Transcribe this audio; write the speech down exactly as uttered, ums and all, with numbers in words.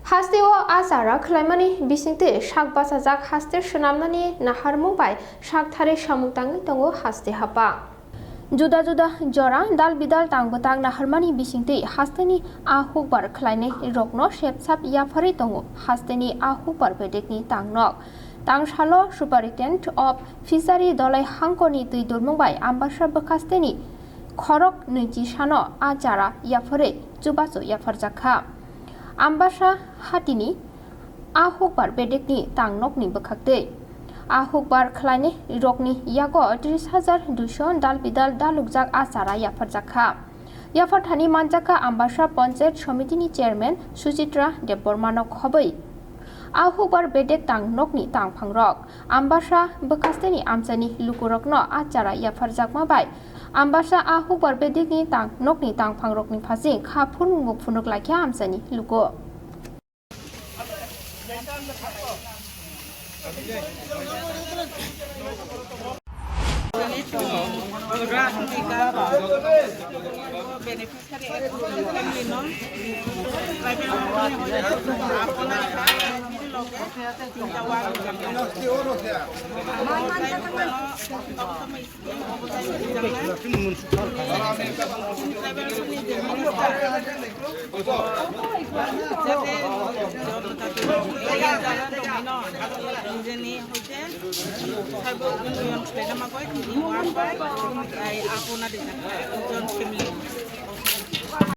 Hasteo a chara khwlaimani bisingtwi sak bachajak haste swnamnani naharmung bai sak thari samung tangwi tongo haste hapha. Juda juda jora dal bidal tang bwtang naharmani bisingtwi hasteni a hukbar khwlainai rokno sepsap yapharwi tongo hasteni a hukbar bedekni tangnok. Tangsalo Superintendent of Fishery Dolai Hangkoni twi durmung bai Ambasa bwkhasteni khorok nwichi sano a chara yapharwi chubachu yapharjak kha. Ambasa hatini a hukbar bedekni tangnokni bwkhaktwi. A hukbar khwlainai rokni yago tris hajar duiso dal bidal dalukjak a chara yapharjak kha. Yapharthani manjak kha Ambasa Panchayat Somitini Chairman Suchitra Debbarmano khobwi. A hukbar bedek tangnokni tangphangrok. Ambasa bwkhasteni amchaini lukurokno a chara yapharjakma bai Ambasa a hukbar bedekni tangnokni tangphangrokni phasing kha phunukbo phunuk laikha amchaini luku.